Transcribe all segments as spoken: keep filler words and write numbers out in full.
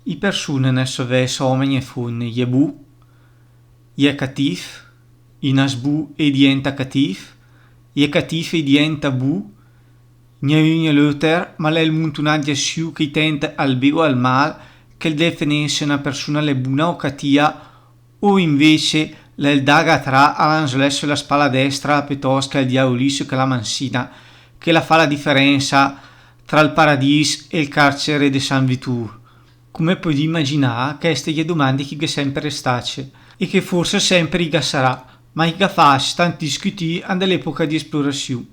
I persune nel sò vès òmen e fómne i è bu, i è catìf, i nas bu e i diènta catìf, i è catìf e i diènta bu, gna ü gna l'óter, ma l'è ol muntunàt de assiù che i tènt al bé o al mal che 'l definèss se öna persuna l'è buna o catìa, o invéce l'è ol dàga a trà a l'anzolèt sö la spala destra piötòst che al diaulì sö chèla mansina, che la fa la diferènsa tra 'l paradìs e 'l càrcere de San Vitùr. Come pödì imaginà, chèste i è domande che i gh'è sèmper stace, e che fórse sèmper i ga sarà, ma i ga fàcc tant discütì an de l'época di esplorassiù.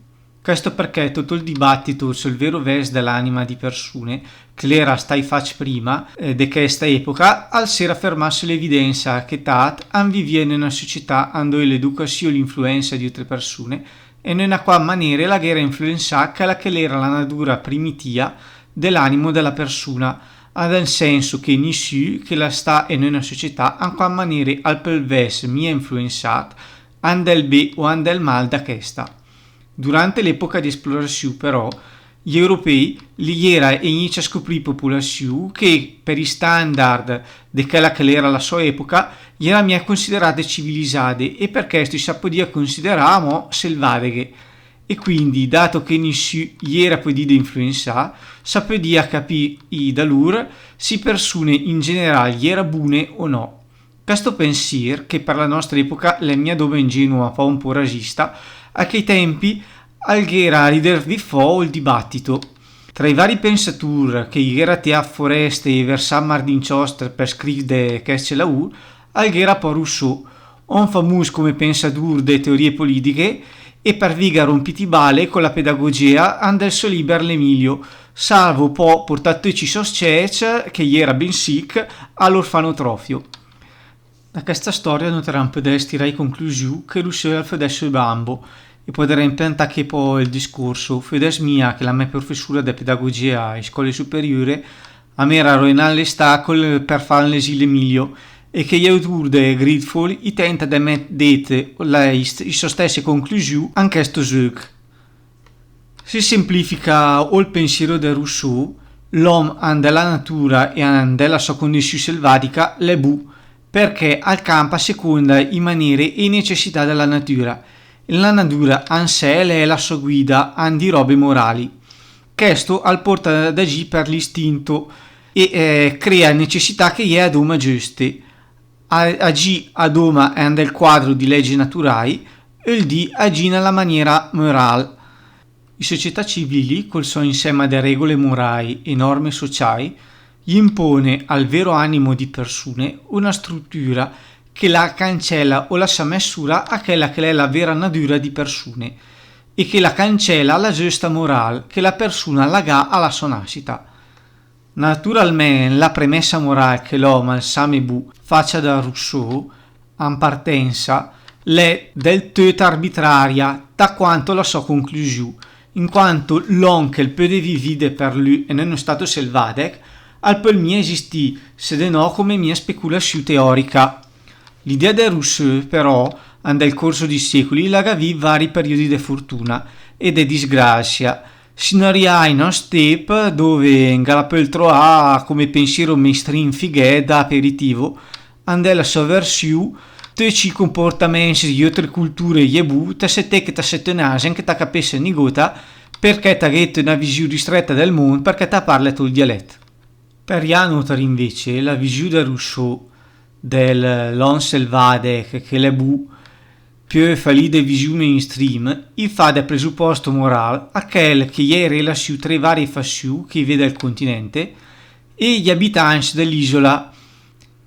Chèsto perchè töt ol dibàtito söl véro vès de l'ànima di persune, che l'éra stacc fàcc prima, eh, de chèsta época, al s'éra fermàt sö l'evidènsa che tat an vivìa in öna società andóe l'educassiù e l'influènsa di ótre persune, e in öna qual manére la gh'éra influensàt chèla che l'éra la nadüra primitìa de l'ànimo de la persuna, an del sènso che nissü che la sta in öna società an qual manére al pöl vès mia influensàt, an del bé o an del mal da chèsta. Durante l'época di esplorassiù, però, i européi li éra egnìcc a scoprì populassiù che, per i standard de chèla che l'éra la sò época, i éra mia considerade civilizade e per chèsto i sa pödìa considerà amò selvadeghe. E quindi, dato che nissü i éra pödìt influensà, sa pödìa capì da lur se i persune in generàl i éra bune o no. Chèsto pensìr, che per la nòstra época l'è mia dóma ingenuo ma pò ü pó rasista, a chèi tèmpi al gh'éra a ridèr di fò ol dibàtito. Tra i vari pensatùr che i gh'éra teàt forèste e versàt mar d'inciòster per scrìv de chèste laùr, al gh'éra pò Rousseau, òm famùs come pensadùr de teorie polìtiche, e per vìga rompìt i bale co la pedagogea an del sò lìber L'Emilio, salvo pò portà töcc i sò scècc, che i éra ben sìc, a l'orfanotròfio. Da chèsta stòria noterà pödèss tirà i conclusiù che Rousseau al födèss ü bambo, e pöderèm piantà ché pò ol discórso, födèss mia che la mé professura de pedagogea ai scòle superiüre a m'éra roinàt l'estàcol per fà lesì L'Emilio, e che i autùr de Gridfall i tènta de mèt dét la, i, i sò stèsse conclusiù an chèsto zöch. Se semplifica ol pensiero de Rousseau, l'òm an de la natura e an de la sò condissiù selvadica l'è bu, perchè al campa a seconda i manére e i necessità de la natura. E la natura an sé l'è la sò guida an di robe morali. Chèsto al porta ad agì per l'istinto e, eh, crea necessità che i è adóma giöste. A-, agì adóma an del quadro di lège naturài, öl dì agì an la maniera moràl. I società civili, col sò insèma de régole morài e norme sociài, i impone al vero ànimo di persune öna strutura che la cancèla o la sa mèss sura a chèla che l'è la vera nadüra di persune e che la cancèla la giösta moràl che la persuna la gh'à a la sò nassita. Naturalmènt, la premèssa moràl che l'òm al sa mé bu, facia da Rousseau, an partènsa, l'è del töt arbitraria, ta quanto la sò conclusiù, in quanto l'òm che 'l pöde vivì de per lü en ün stato selvàdech, al pöl mia esistì, se de nò come mia speculassiù teòrica. L'idea de Rousseau, però, an del corso di sécoli la gh'à vìt vari periodi de fortuna e de disgrassia, sino a rià ai nòst tép, dove 'n ga la pöl troà come pensiero mainstream fighèt da aperitivo, an de la sò versiù, töcc i comportamèncc di ótre culture i è bu, ta sét ché ta sét ün àsen che ta capéset nigóta, perchè ta ghét öna visiù ristrèta del mónd, perchè ta parlét ol dialèt. Per rià a nóter invéce, la visiù de Rousseau del l'òm selvàdech che l'è bu, piö falì de visiù mainstream, i fa de presupòst moràl a chèl che i è relassiù tra i vari fassiù che i vé del continente e i abitàncc de l'ìsola.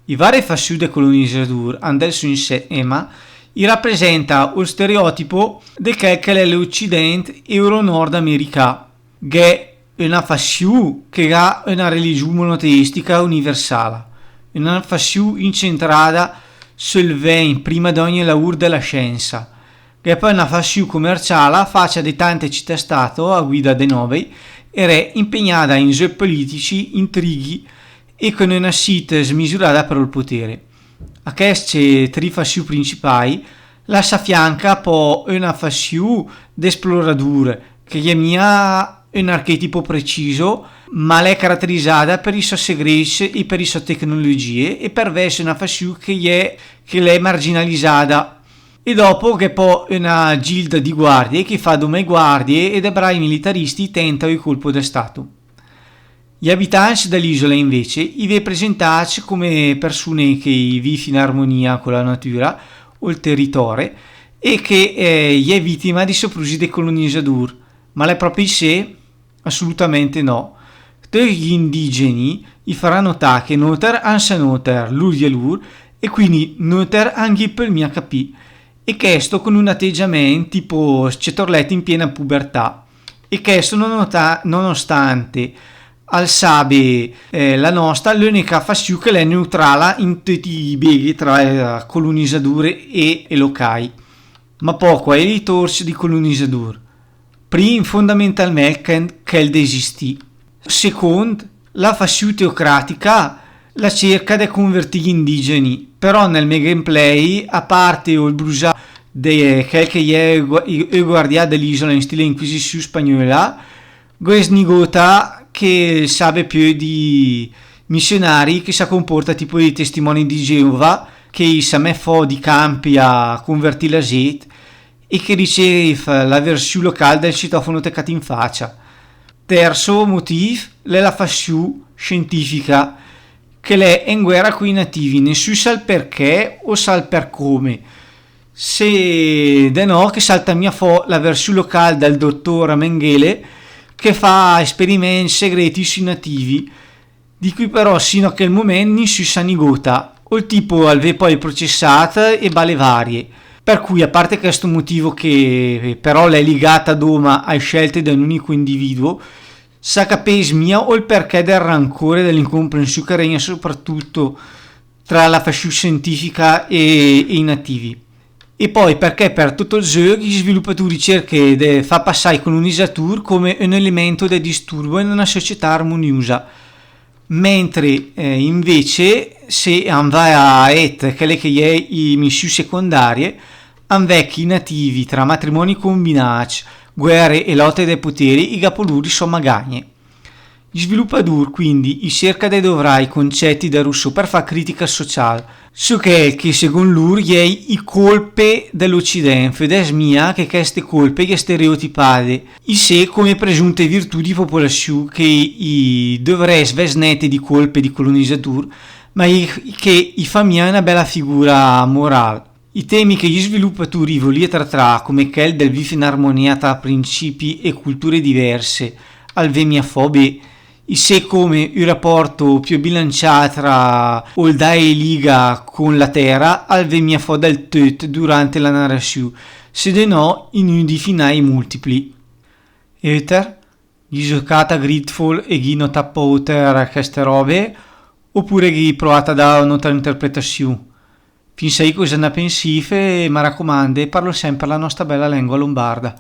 I vari fassiù de colonisadùr, an del sò insèma, i rapresenta ol stereòtipo de chèl che l'è l'Ocidènt euro-nord americà. Gh'è öna fassiù che gh'à öna religiù monoteìstica universala, öna fassiù incentrada söl vègn prima d'ògne laùr de la sciènsa. Gh'è pò öna fassiù comerciala, facia de tante cità-stato a guida de nòvei e re, impegnada in zöch politici, intrighi e con öna sit smisurada per ol potére. A chèste tri fassiù principài la s'afianca pò öna fassiù d'esploradùr, che gh'è mia ön archetipo preciso, ma l'è caraterizada per i sò segrécc e per i sò tecnologie e per vèss öna fassiù che l'è, che l'è marginalizada. E dòpo gh'è pò öna gilda di guardie che fa dóma i guardie e de brai militaristi i tènta ol colpo de stato. Gli abitàncc de l'ìsola, invece, i vé presentàcc come persune che i vìf in armonia co la natüra, ol teritòre, e che, eh, i è vitima di soprusi de colonisadùr. Ma l'è pròpe isé? Assolutamente no. Töcc gl'indigeni i farà notà che nóter an sa nóter, lur vià lur, e quindi nóter an ghi pöl mia capì. E chèsto con un ateggiamènt tipo scetorlèt in piena pubertà. E chèsto nonota-, nonostante al sabe, eh, la nòsta l'önica fassiù che l'è neutrala in töcc i béghe tra, eh, colonisadùr e, e locài. Ma pò, quai i tórcc di colonisadùr? Prim, fondamentalmènt, chèl, chèl de esistì. Second, la fassiù teocratica la cerca de convertì gl'indigeni, però nel mé gameplay, a parte ol brusà de chèl che i è gu-, i, i guardià de l'ìsola in stile inquisisiù spagnöla, gh'è snigóta che sabe piö di missionari che sa comporta tipo i testimoni di Geova, che i sa mèt fò di campi a convertì la zét e che ricév la versiù locàl del citofono tecàt in facia. Terzo motìf, l'è la fassiù scientifica, che l'è in guèra coi nativi, nissü sa 'l perchè o sa 'l per come. Se de no, che salta mia fò la versiù locàl del dottór Mengele, che fa esperimèncc segrécc sui nativi, di cui però sino a chèl momènt nissü sa nigóta, ol tipo al vé pò processàt e bale varie. Per cui, a parte chèsto motìf che però l'è ligàt dóma ai scèlte de un ùnico individuo, sa capéss mia ol perchè del rancóre e de l'incomprensiù che régna soprattutto tra la fassiù scientifica e, e i nativi. E pò perchè per töt ol zöch i svilupatori i cerca de fà passà i colonisadùr come un elemento de disturbo in una società armoniusa, mentre, eh, invece, se an va a èd chèle che i è i missiù secondarie, an vèd che i nativi, tra matrimoni combinàcc, guère e lòte de potere, i gh'à pò lur i sò magagne. I svilupadùr, quindi, i cerca de dovrà i concècc de Rousseau per fà critica sociàl, sö chèl che, segónd lur, i è i colpe de l'Ocidènt, födèss mia che chèste colpe i è stereotipade, isé come presunte virtù di popolassiù che i dovrèss vèss nète di colpe di colonisadùr, ma i, che i fa mia öna bèla figura moràl. I temi che i svilupatori i volìa tratà, come chèl del vìf in armonia tra principi e culture diverse, al vé mia fò bé, isé come ü rapòrt piö bilanciàt tra ol dà e liga con la tèra, al vé mia fò del töt durante la narrassiù, se de no in ü di finài multipli. E öter? Ghì zocàt a Gridfall e ghì notàt pò óter chèste ròbe, opure ghì proàt a dà ön'ótra interpretassiù? Fì sài cosa na pensìf e, me racomande, parlì sèmper la nòsta bèla lèngua lombarda.